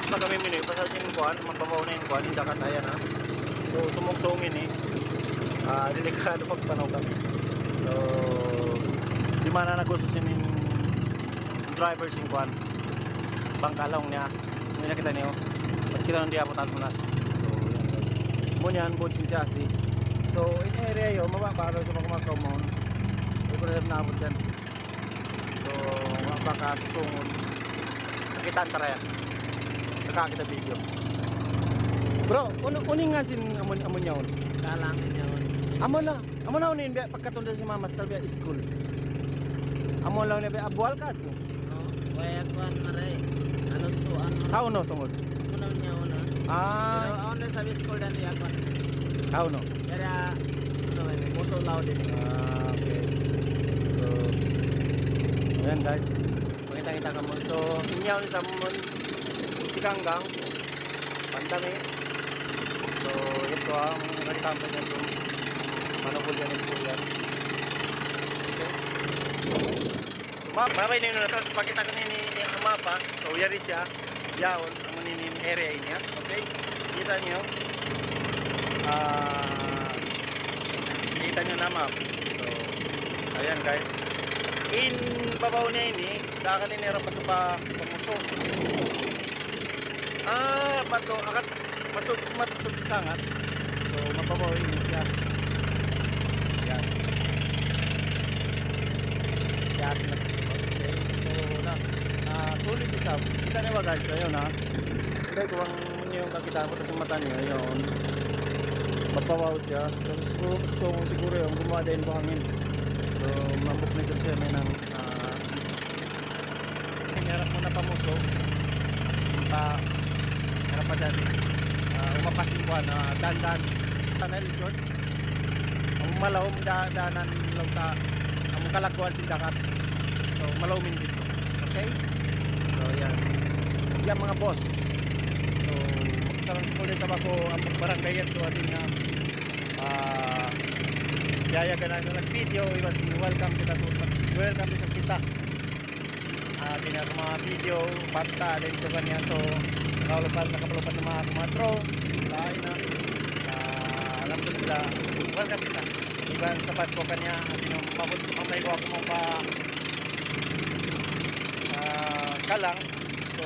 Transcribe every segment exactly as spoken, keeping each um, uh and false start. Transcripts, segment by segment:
Pag kami mini, basta sin kuan, magbabaw na in kuan, in dagat, ayan, ha. So, sumuksung ini. Ah, delikado pag panaw kami. So, di' man na nagusto sin in driver sin kuan. Bangka laung niya. Ini na kita niyo. Pag kita nang di' abutan punas. So, yan. Muna yan, boat sin siya, si. So, in area yo, mababa' daw sa mga kumakaw mo. Hindi ko na naabot yan. So, wa pa ka susungun. Nakita' antara yan. Nakakita' video. Bro, unu, unu in ngan sin amun, amun yaun? Kalang yaun. Amun na, amun na unu in biya' pagkatunda si Mama, sa biya' school. Amun laung niya biya' abual ka tu. No, kaya kuan maray. Ano suan maray. Tao no, tungod. Ano niya una? Ah. Pero awan na sa school dan iya kuan. Tao no. Kaya, ano, may puso lao din. Ah, okay. So, ayan guys. Pakita kita kamu. So, inyaw ni Samun. Si Kanggang. Pantami. So, ito ang nagtampo niya doon. Manukul yan, ito yan. Okay. So, ma-, mabay na yun na ito. Pakita ko ni, ni, ni ang mapa. So, yari siya. Yaon, ang maninin area niya. Okay? Kita niyo. Ah, kita niyo na map. So, ayan guys. In babaw niya ini, dahil ini rapat pa pamuso. Ah, pato, akat, pato, matutog sa sangat. So, mababaw ini siya. Yan. Yan, okay. So, na, ah, solid isa. Kita niyo ba guys? Ayun ha. Hindi ko ang yung kakitaan ko sa mata niya, yun. Mapawaw siya. So, so, so, siguro yung gumawa din buhangin. So, mambuk na siya may nang, ah, harap mo na pamuso. Pa, harap pa siya, ah, umapas yung kuwan, ah, dandan. Sana yung short. Ang malawom da-, danan lang ta, ang kalaguan sin dagat. So, malawom in dito. Okay? So, yan. Yan, mga boss. So, sarang ko sa bako, ang barangay yan, to, atin nga, ah, yaya ka na nag-video, iwas, welcome kita to, welcome sa kita. Ah, di na sa mga video, bata, din ito kanya. So, nakalupan, nakalupan ng mga kumatro, lain na. Ah, alhamdulillah, welcome kita. Iban sapat ko kanya, at yung mabut, mamay ko ako mong pa, ah, kalang. So,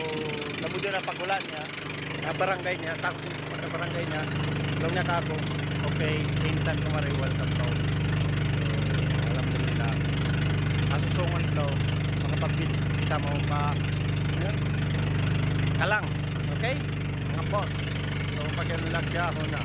labud yun ang pagkulaan niya. Ah, barangay niya, sa ako sa barangay niya. Laung niya ka ako, okay, anytime ko mari, welcome ka. So, alhamdulillah. Asusungan ko, makapag-beach kita mo pa, ayun, kalang, okay? Mga boss. So, pag-unlock siya ako na.